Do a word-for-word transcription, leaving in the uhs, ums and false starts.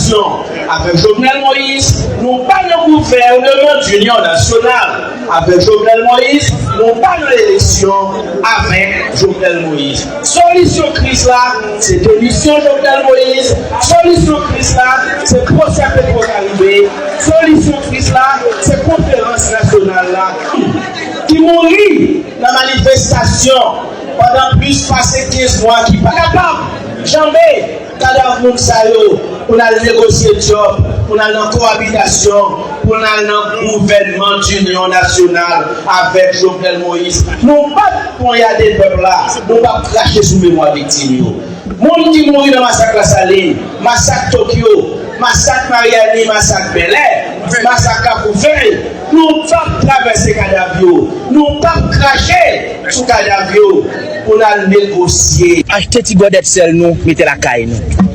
eleksyon avèk Jovenel Moïse, nou pa nan gouvènman dinyon nasyonal avèk Jovenel Moïse, nou pa nan eleksyon avèk Jovenel Moïse. Solisyon kriz la, se demisyon Jovenel Moïse. Solisyon kriz la, se pwosè Petro Caribe. Solisyon kriz la, se konferans nasyonal la ki mouri nan manifestasyon pandan plis pase kenz mwa, ki pa kapab janbe kadav moun sa yo pou n al negosye djòb, pou n al nan kowabitasyon, pou n al nan gouvènman dinyon nasyonal avèk Jovenel Moïse. Nou p ap ponyade pèp la, nou p ap krache sou memwa viktim yo. Moun ki mouri nan masak Lasalin, masak Tokyo, masak Maryani, masak Bèlè, masak Kafoufèy, nou p ap travèse kadav yo, nou p ap krache sou kadav yo pou n al negosye. Achte ti gòdèt sèl nou, mete lakay nou.